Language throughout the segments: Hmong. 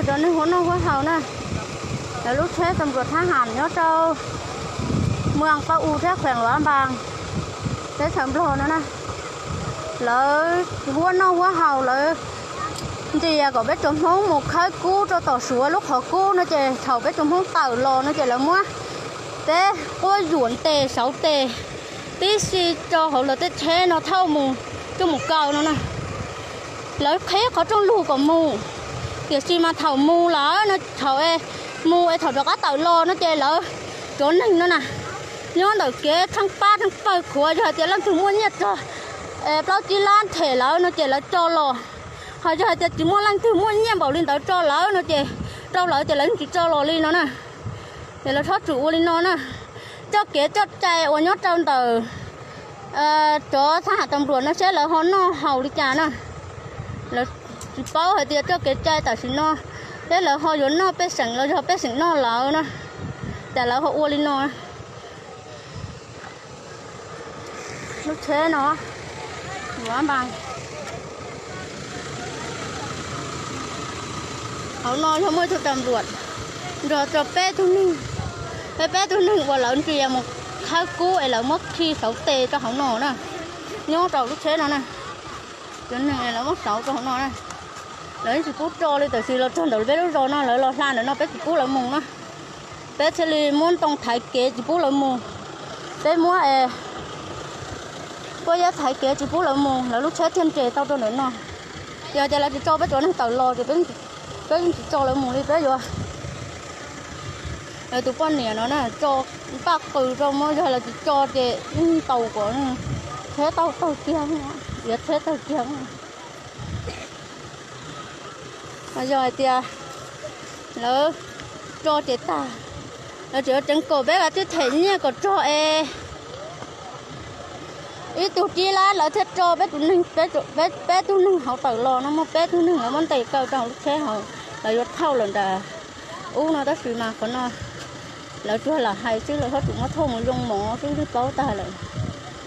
Cov neeg ua noj ua haus na, lawv lub tsheb tau npluas thab ham nyob rau muas Paj U thiab khuees Luav Npas, teb chaws Nplog no na, lawv ua noj ua haus, lawv ntias kom peb tsoom Hmoob mus khawb kub rau tom Suav lub qhov kub no ces thaum peb tsoom Hmoob tawm los no ces lawv muab peb quab yuam ntes sauv tes tib si rau hauv lawv tej tsheb no thauj mus, coj mus kaw no na. Lawv qhib qhov rooj lug kom mus, tiam sis mas thaum mus lawm no, thaum mus es thaum rov qab tawm los no ces lawv cov neeg no na, nyob ntawm kev theej pab theej pawg qhuav, yog hais tias leej twg muaj nyiaj txog plaub tsib lab them lawv no ces lawv tso los. Ho yog hais tias tsis muaj leej twg muaj nyiaj npaum li ntawd tso lawv no ces, rau lawv ces lawv yeej tsis tso los li no na. Ces lawv txhob txwm ua li no na. Txoj kev txoj cai uas nyob rau ntawm cov thab ham tas npluam no seb lawv ho noj haus li cas na. Lawv tsis paub hais tias txoj kev cai tam sim no seb lawv ho yuav noj pej xeem los yog pej xeem noj lawv na, cas lawv ho ua li no. Lub tsheb no, Luav Npas, hauv no yog muaj ib tug tas npluam nrog rau peb tug neeg, peb, peb tug neeg uas lawv ntias mus khawb kub es lawv muab khi sauv tes rau hauv no na, nyob rau lub tsheb no na. Cov neeg lawv muab sauv rau hauv no na, lawv yeej tsis pub tso li, tiam sis los txog ntawm peb lub zos no lawv los hla ntawm no peb tsis pub lawv mus na. Peb thiaj li muab ntoo thaiv kev tsis pub lawv mus. Peb muab puab yab thaiv kev tsis pub lawv mus, lawv lub tsheb thiaj nres tau rau ntawm no. Yog tias lawv tsis tso peb cov neeg tawm los ces peb yeej tsis tso lawv mus li, peb yuav tus poj niam no na, tso npaj qws rau, muab, yog lawv tsis tso ces yeej ntaus kom tsheb tawg kiag, iav tsheb tawg kiag. Yog hais tias lawv tso ces tag, lawv tseem yuav tseev kom peb ua tib them nyiaj kom txog es ib tug tsib lab lawv thiaj tso peb tug neeg, peb tug neeg hauv tawm los no, muaj peb tug neeg lawv muab ntes kaw rau hauv lub tsheb hauv, lawv yuav thauj lawm nram ub no, tab sis mas qhov no lawv tsuas lam hais xwb, lawv txhob txwm muab thauj mus yoo mov xwb, yeej paub tag lawm.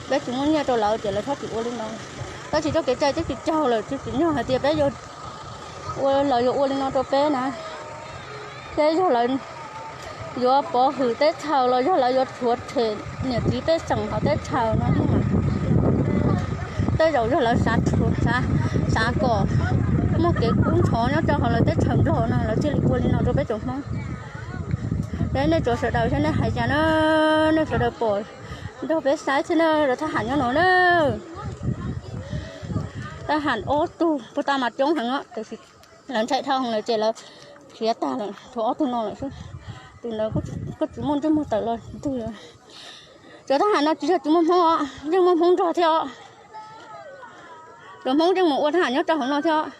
Peb tsis muaj nyiaj rau lawv ces lawv txhob txwm ua li no. Tab sis txoj kev cai twb tsis raug lawm, tsis tsim nyog hais tias peb yuav ua, lawv yuav ua li no rau peb na. Peb yog lawv yuav pov hwm teb chaws los yog lawv yuav rhuav tshem niam txiv pej xeem hauv teb chaws no, tej zaum yog lawv xav, xav kom muaj kev kub ntxhov nyob rau hauv lawv teb chaws Nplog no lawv thiaj li ua li no rau peb tsoom Hmoob. Peb nej tsoom sawv daws saib nej hais cas na, nej sawv daws pom nrog peb saib thiab na, rau thab ham nyob no na. Thab ham ob tug puag ta mas coob heev, tiam sis lawv ntshai dhau lawm ces lawv khiav tag lawm, tshuav ob tug no lawm xwb. Tus ntawd kuj tsis muaj ntsej muag tawm los twg. Cov thab ham no tsis yog tsis muaj Hmoob os, yeej muaj Hmoob nrog thiab os. Cov Hmoob yeej mus ua thab ham nyob rau hauv no thiab os.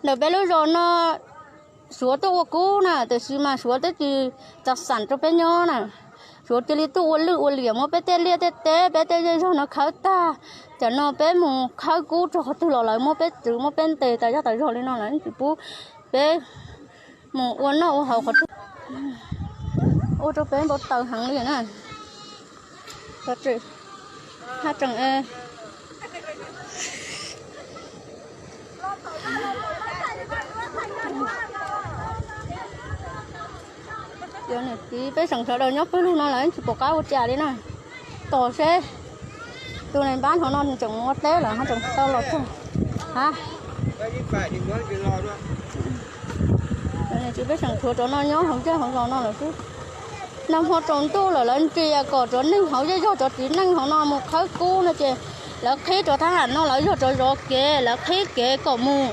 Ntawm peb lub zos no, Suav tuaj ua kub na, tiam sis mas Suav twb tsis tau xam rau peb nyob na. Suav cia li tuaj ua lwj ua liam muab peb tej liaj tej teb, peb tej zej zog no khawb tag. Tam no peb mus khawb kub rau qhov twg los lawv muab peb txwv muab peb ntes tas zaj tas zog li no, lawv tsis pub peb mus ua noj ua haus qhov twg. Ua rau peb npau taws heev li na. Haj tseem Cov niam txiv pej xeem sawv daws nyob pawg lug no lawv tsis pom qab ua cas li na. Tos seb tus neeg npab hauv no tseem mus ua teb lawm ho tseem tsis tau los txog. Ha, cov niam txiv pej xeem tshuav cov no nyob hauv zej hauv zos no lawm xwb. Nag hmo tsaus ntuj lawm lawv ntsia kom cov neeg hauv zej zog, cov txiv neej hauv no mus khawb kub no ces lawv qhib cov thab ham no, lawv yog cov zov kev, lawv qhib kev kom mus.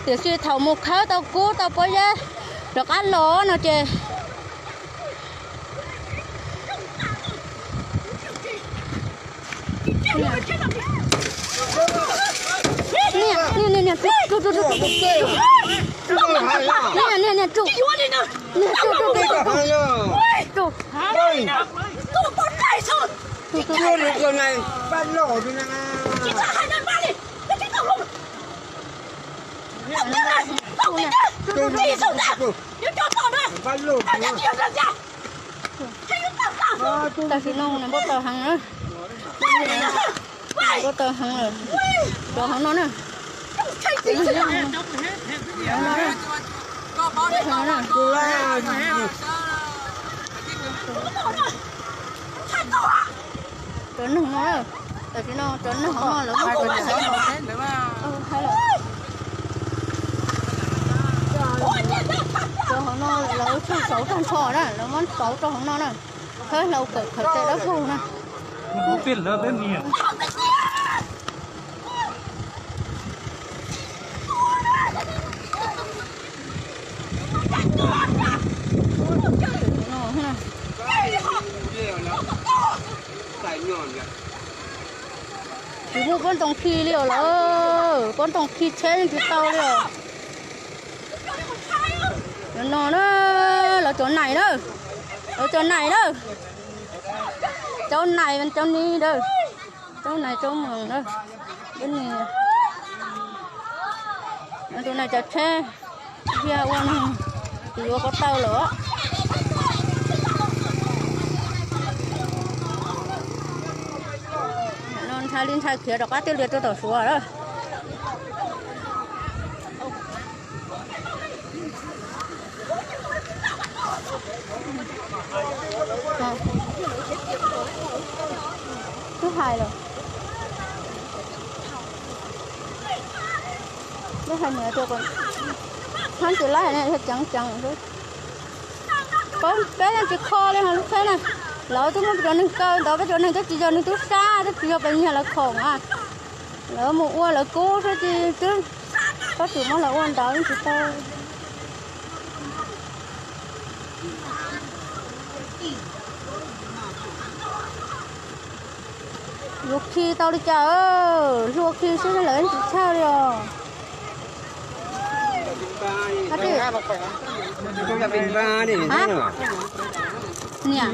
Tiam sis thaum mus khawb tau kub tau pob zeb rov qab los no ces Tam sim no npau taws heev na. Tuaj tau heev lawm. Cov hauv no na. Cov neeg no, tam sim no cov neeg hauv no lawv muab tau. Cov hauv no lawv tsuj sauv tag nrho na, lawv muab sauv rau hauv no na. Khawb hlau kawm khaws tes dawb paug na. Tsis muaj pob ntoo khi li os lawm, pob ntoo khi tsheb yeej tsis tau li os. Cov no na, lawv cov nais na, lawv cov nais na, cov nais cov ni na, cov nais cov moos na, cov nais cov tsheb, yog ua no tsis yuav ko taw lawm. No ntshai li ntshai khiav rov qab tiaj lias rau tom Suav lawm. Twb hais lawm, twb hais niam tias kom txhob tsis laij ne, yog ceev ceev xwb. Peb yeej tsis kho li ho lub tsheb na. Lawv twb muab peb cov neeg kaw ntawd, peb cov neeg twb tsis yog neeg tub sab, twb tsis yog pes nyiag lawv khoom a. Lawv mus ua lawv kub xwb ces twb txhob txwm muab lawv ua ntawd yeej tsis tau. Yuav khi tau li cas, hlua khi xwb lawv yeej tsis tshaj li os. Niam,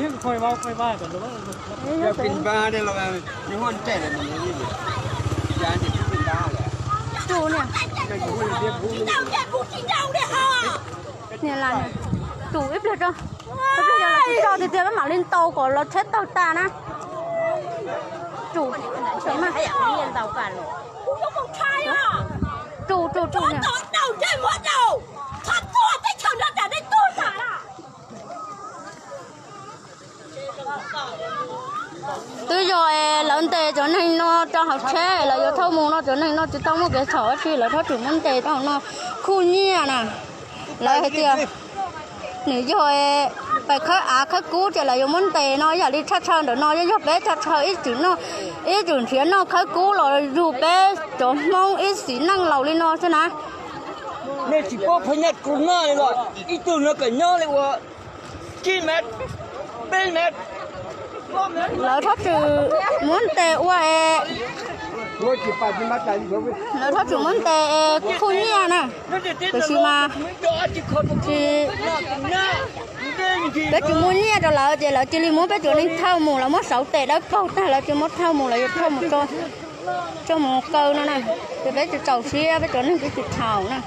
niam las, tsum ib pliag tso, ib pliag tso los tsis tso tiag tiag peb mam li ntaus kom los tsheb tawg tas na. Tsum, tsum, tsum, tsum niam. Twb yog es lawv ntes cov neeg no rau hauv tsheb lawv yuav thauj mus no, cov neeg no tsis tau muaj kev txhaum dab tsi, lawv txhob txwm muab ntes rau hauv no. Khuj nyiaj na, lawv hais tias nws yog pais khawb av khawb kub ces lawv yuav muab ntes no. Yam li tshaj tawm ntawm no yog peb tshaj tawm ib txwm noj, ib txwm nrhiav noj khawb kub los yug peb cov Hmoob ib sim neej laus li no xwb na. Nej tsis paub phab nyaj kub noj li los ib tug no kom nyob li ua tsib mev, peb mev. Lawv txhob txwm muab ntes ua es, lawv txhob txwm muab ntes es khuj nyiaj na. Tiam sis mas tsis, peb tsis muaj nyiaj rau lawv ces lawv cia li muab peb cov neeg thauj mus, lawv muab sauv tes dawb paug tag lawv cia li muab thauj mus, lawv yuav thauj mus tso mus kaw no na. Ces peb tsis txaus siab, peb cov neeg peb tsis txhaum na.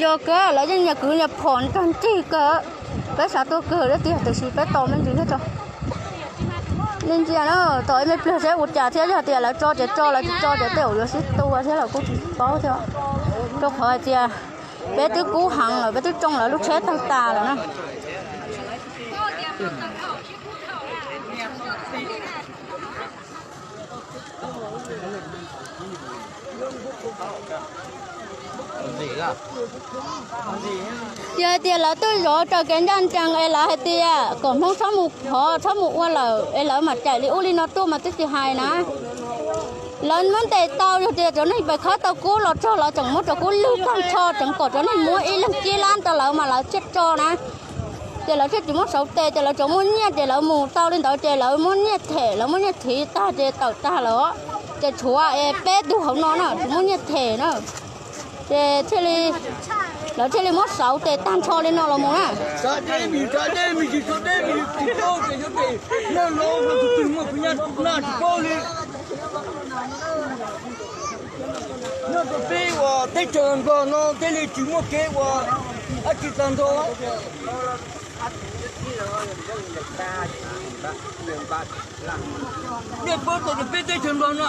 Yog kawg lawv yeej nyias kwv nyias phom tag nrig kawg, peb xav tuag kawg thiab tiag, tiam sis peb tos me ntsis thiab tso. Nej ntsia na, tos ib me pliag seb ua cas thiab, yog tias lawv tso ces tso, lawv tsis tso ces tej zaum yuav sib tua thiab los kuj tsis paub thiab. Rau qhov hais tias peb twb kub heev lawm, peb twb tsoo lawv lub tsheb tawg tas lawm na. Yog hais tias lawv twb zov raws kev ncaj ncees es lawv hais tias kom Hmoob txhob mus khov txhob mus ua lawm es lawv mam cais li ub li no tuaj mas twb tsis hais na. Lawv muab ntes tau, yog tias cov neeg pem khawb tau kub los txog lawv tseem muab cov kub lwg tag nrho, tseem kom cov neeg muab ib leeg tsib lab rau lawv mas lawv thiaj tso na. Ces lawv thiaj tsis muab sauv tes, ces lawv tsuas muaj nyiaj ces lawv mus tau li ntawd ces lawv muab nyiaj them, lawv muab nyiaj thiv tag ces tawm tag lawm. Ces tshuav es peb tug hauv no na tsis muaj nyiaj them na. Ces thiaj li, lawv thiaj li muab sauv tes tag nrho li no los mus na. Nyob rau peb uas teb chaws Nplog no thiaj li tsis muaj kev uas Dab tsi tag nrho? Nej paub tias peb teb chaws Nplog no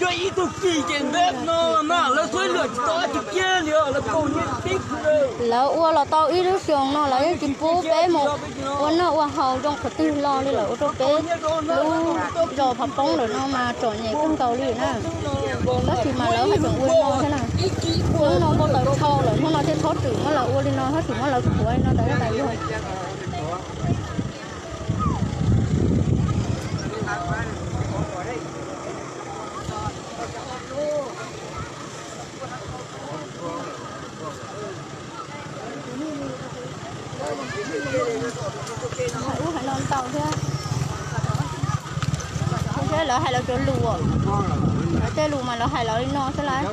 yog ib tug kis ces ntev no mas lawv suav luam tsis tau dab tsi kiag li, lawv kaus nyiaj tib. Lawv ua los tau ib lub xyoo no lawv yeej tsis pub peb mus ua noj ua haus zoo qhov twg los li, lawv ua rau peb lub zos Phav Poob lawm no mas txom nyem kawg nkaus li na. Tab sis mas lawv haj tseem ua li no thiab na. Hnub no npau taws dhau lawm, hnub no thiaj txhob txwm muab lawv ua li no, txhob txwm muab lawv khuav li no tas tas yog. Hais ub hais no ntau thiab. Thiab lawv hais lawv cov lus, lawv tej lus mas lawv hais lawv li no xwb lawm.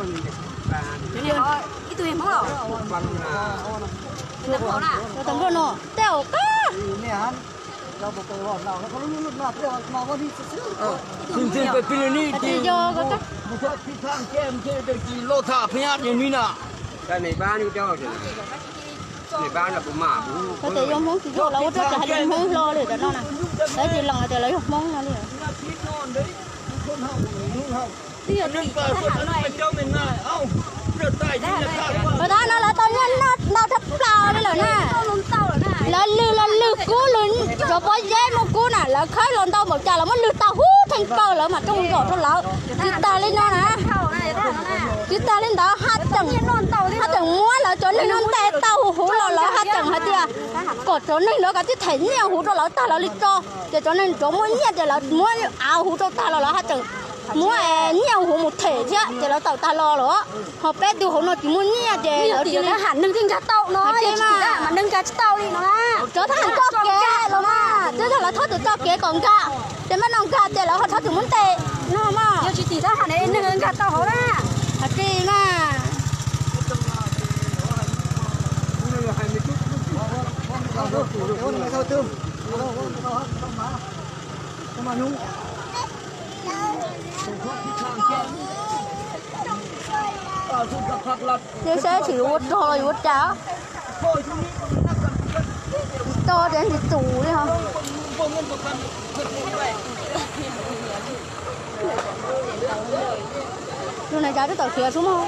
Cov tam nplua no tej zaum qab. Tsis yog, koj tias yog Hmoob tsis yog lawv ua rau cov hais lus Hmoob hlo li tam no na. Lawv tsis lees tias lawv yog Hmoob no li. Mas tab no lawv tau nyiaj noj ntau thaj plaws li lawm na. Lawv lwg los lwg kub, lwg cov pob zeb muaj kub na, lawv khawb los ntau npaum cas lawv muab lwg tag huv theej plaws, lawv mam rooj zom rau lawv. Tsis tas li no na, tsis tas li ntawd, haj tseem, haj tseem muab lawv cov neeg no ntes tau huv huv los lawv haj tseem hais tias kom cov neeg ntawd kav tsij them nyiaj huv rau lawv tag lawv li tso, ces cov neeg cov muaj nyiaj ces lawv muab av huv rau tag los lawv haj tseem muab nyiaj huv mus them thiab ces lawv tawm tag los lawm. Ho peb tug hauv no tsis muaj nyiaj ces lawv tsis li. Neeg thiaj nkag tau no, mas neeg nkag tsis tau li no. Cov thab ham tso kev los mas twb yog lawv txhob txwm tso kev kom nkag, ces maj no nkag ces lawv ho txhob txwm muab ntes no mas. Yog tsis tim thab ham ne neeg nkag tau hauv na. Hais tsis mas. Ces saib tsis yuav ua rog los yuav ua cas. Tsis tau tias tsis tus li ho. Tus nais cas twb tawm khiav xwb mog.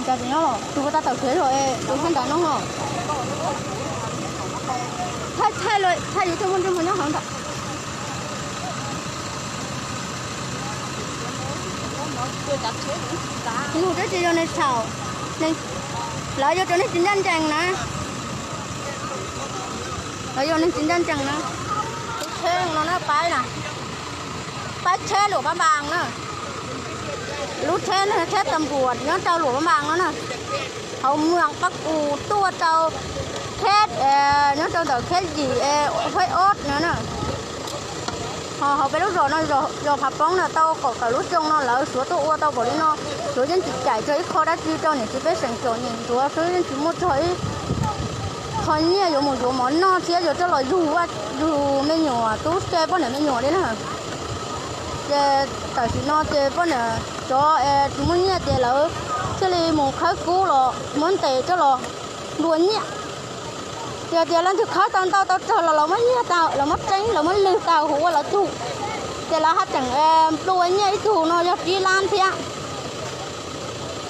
Cas tsis nyob los tus ua tau tawm khiav los tus hab nrad no ho. Thaij thaij los thaij yuav tuaj muaj ntsej muag nyob hauv ntawm. Nug twb tsis yog neeg txhaum, lawv yog cov neeg tsis ncaj ncees na. Lawv yog neeg tsis ncaj ncees na. Lub tsheb no na, paib na, paib tsheb luam pab npas na. Lub tsheb no tsheb tas npuam nyob rau luam pab npas no na. Hauv muas pab kus tuaj rau kheb, nyob rau ntawm kheb yim Huaib Ob no na. Ho hauv peb lub zos no, zos Phav Poob no tau kaum tawm lub xyoo no lawv suav tuaj ua tau npaum li no, suav yeej tsis cais txog ib qho dab tsi rau niam txiv pej xeem txom nyem ntsuav, suav yeej tsis muaj txog ib qho nyiaj yuav mus yuav mov noj thiab yuav coj los yug, yug me nyuam tub se poj niam me nyuam li na. Ces tam sim no ces poj niam cov tsis muaj nyiaj ces lawv thiaj li mus khawb kub los muab ntes coj los nplua nyiaj. Yog tias leej twg khawb tau ntau tau tsawg los lawv muab nyiag tau, lawv muab tseeb, lawv muab lwg tau huv ua lawv tug, ces lawv haj tseem nplua nyiaj ib tug no yog tsib lab thiab.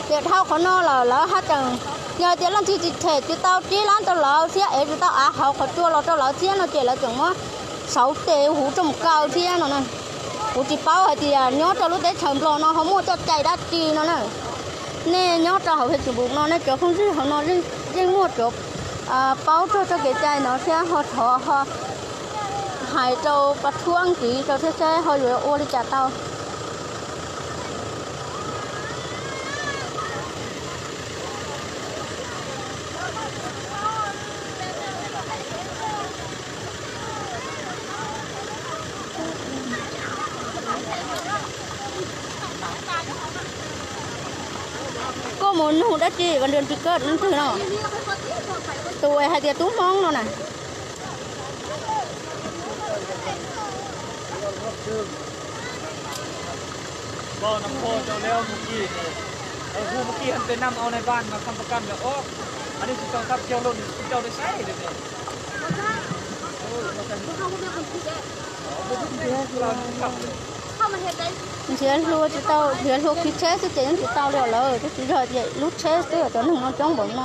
Ces dhau qhov no lawm lawv haj tseem, yog tias leej twg tsis them tsis tau tsib lab rau lawv thiab es tsis tau av hauv qhov tsua los rau lawv thiab no ces lawv tseem muab sauv tes huv rau mus kaw thiab no na. Kuv tsis paub hais tias nyob rau lub teb chaws Nplog no ho muaj coj cai dab tsi no na. Nej nyob rau hauv Facebook no nej cov phooj ywg hauv no yeej muaj cov paub txog txoj kev cai no thiab ho thov ho hais rau pas thuab ntxiv rau thiab saib ho yuav ua li cas tau. Koj mus nug dab tsi vas nrua tsis koj leej twg no? Tus hais tias tub Hmoob no na. Hu mus kij hab tes nam au nai ban mas kham pas kam lawm os. Nrhiav hlua tsis tau, nrhiav hlua khi tsheb xwb ces yeej tsis tau li lawm. Tab sis yog tias lub tsheb twb yog cov neeg no coob npaum no,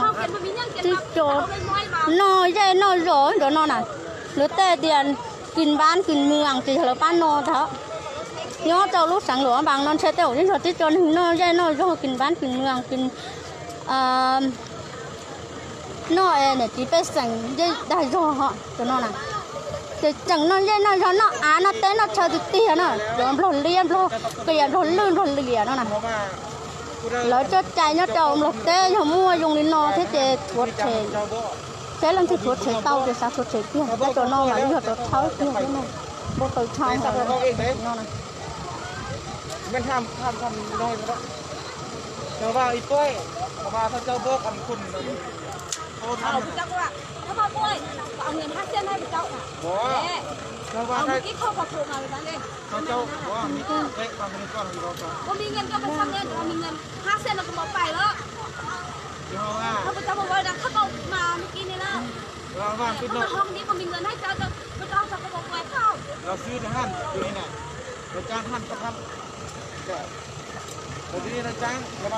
tib co noj zej noj zos nrov no na. Lawv tej tias kis npab kis mws ces yog lawv pab no ntag. Nyob rau lub xeev Luam Npas no ntshe tej zaum yeej yog tib co neeg noj zej noj zog kis npab kis mws kis noj es niam txiv pej xeem zej dag zog ho cov no na. Ces tseem noj zej noj zog noj av noj teb noj chaw tiag tiag na, cov nplog liab nplog qias nplog lwj nplog liam no na. Lawv coj cai nyob rau nplog teb yog muaj zoo li no thiab ces rhuav rhem, seb leej twg rhuav rhem tau ces xav rhuav rhem kiag, tab cov no mas yog rov thawb kiag thiab no, npau taws tshaj no na.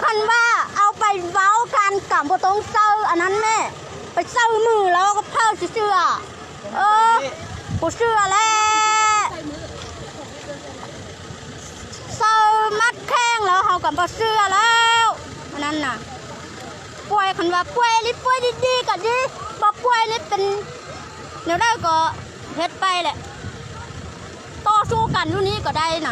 Khas vas au pais vauv kas kam pua toob saw a nan ne, pais saw mwm los kuv phawj tsis sw a, kuv sw a le. Saw mab kheej lawv haus kom npog swb lawm. Puas khas vas puas li puas di di kom di, npog puas li pes, nws dawb kom hiav pais lawm. Toj sub kas lub ni kom dai na.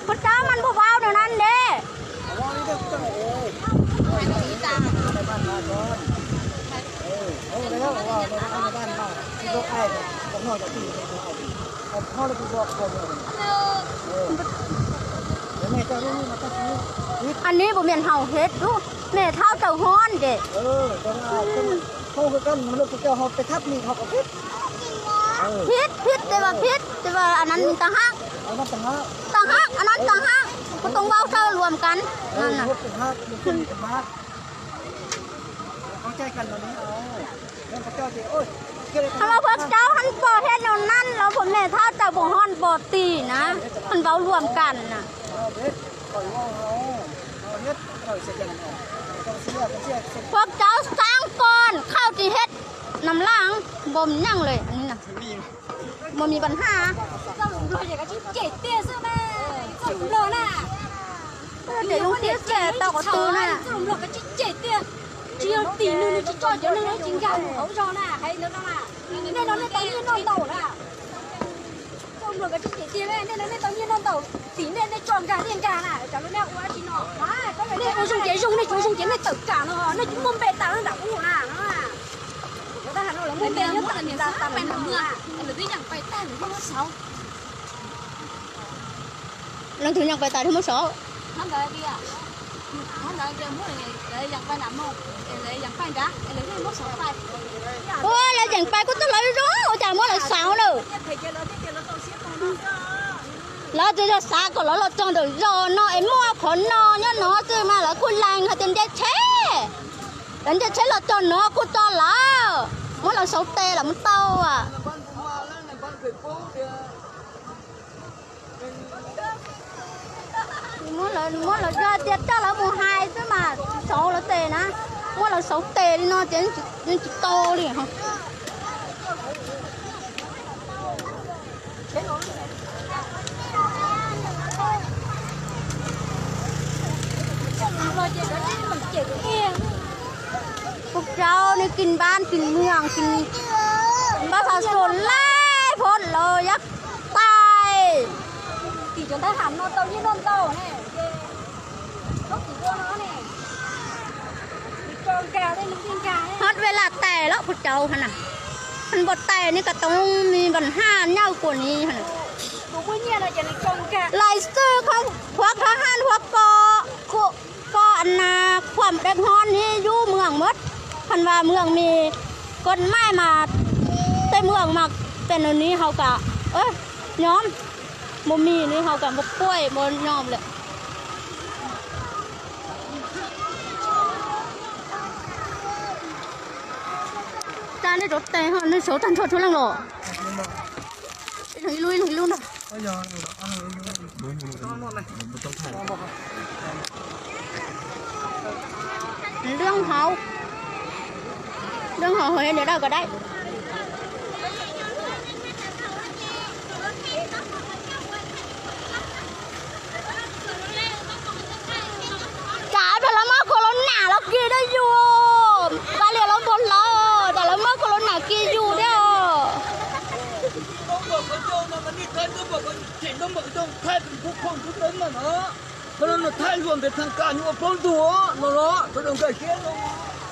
Puas tsav mas npog vauv nws na nte. Ann ni puas miam haus hiav dub, mej thaub tawm hov ces. Phiv, phiv, tes vas phiv, tes vas ann ni tag hab. Tag hab, ann ni tag hab, kuv toov vauv saw luam kas. Hab vas puas tsav hab pog hiav nus nab los puas mej thaub tawm puas hov pog tim na, hab vauv luam kas na. Puas tsav xaav kos khauj tsis hiav nam laj npog nyeej le. Mus mis pas haj. Ces lub tiaj xwb tau qhov twg na. Tsis yog tim nws, nws tsis tso cov neeg no tsis nkag mus hauv zog na, hais ntawd no na. Nej no nej tau nyiaj noj ntau na. Txoj npluag kov tsis cem tiag, nej no nej tau nyiaj noj ntau, tim nej nej tso nkag nej nkag na, tsam no nej ua dab tsi no. Nej ua zoo ces zoo, nej tsis ua zoo ces nej tawm kam no, nej tsis muaj npe tas nram ub na. Lawv muaj npe nyob tas tas lawv twb yeej pais tag lawm thiab muab xauv. Leej twg yeej pais tas thiab muab xauv? Ua lawv yeem pais kuj tug lawv zoo, ua cas muab lawv xauv na. Lawv twb yog xav kom lawv los txog ntawm zos no es muaj qhov no nyob no xwb mas lawv kuj lees hais tias nce tsheb, lawv nce tsheb los txog no kuj tso lawv, muab lawv xauv tes lawm mus tau. Muab lawv, muab lawv yog tias coj lawv mus hais xwb mas xauv lawv tes na, muab lawv xauv tes li no ces yeej tsis tau li. Kuv rau nej kis npab kis mws kis npab tha xuas laij phom los yab tais. Tim cov ntab ham no tau nyiaj noj ntau ne. Hab ve lam tais los kuv rau hab na. Hab npau tais ne kom tau me npam haj nyawj kuas ni. Lais xwb khuab khuab hab huab ko, ko na khuam dej hov ni yub mws mab. Hab vas mws mis kod maij mas tej mws mas pem no ni hau kam nyob. Mos mis nws haus kam npua quaj mos nyos lawm. Tsa nej rov tes ho, nej sawv tag nrho tsuag leej los. Ib leeg ib lub, ib leeg ib lub ntag. Leej haus, leej haus hos niam dawb kom dawb. Cas peb lawv muab corona los kis rau yus, kav liam lawv npua hlawv, cas lawv muab corona kis yus thiab os.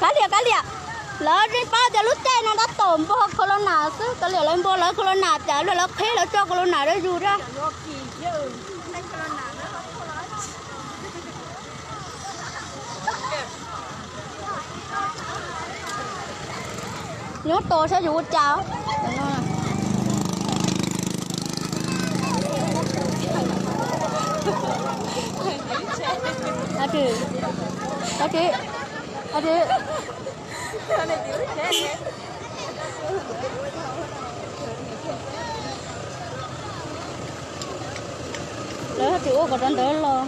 Kav liam, kav liam, lawv yeej paub tias lub caij no tab tom npua corona xwb, kav liam lawv npua lawv corona, cas lawv qhib lawv tso corona rau yus thiab. Nyob tos saib yus ua cas. Ab tsi, ab tsi, ab tsi. Lawv tsis ua kom rau ntawd los.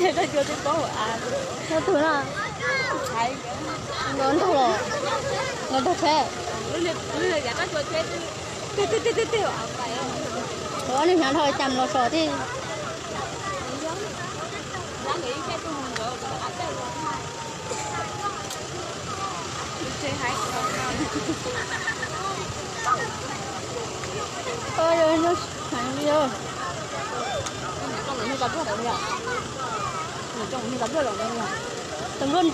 Ntawd tsis paub av. Tus no, nkawd nrog los, nkawd nrog tsheb. Ob niag hnyav dhau cas mus los so thiab. Tus nplooj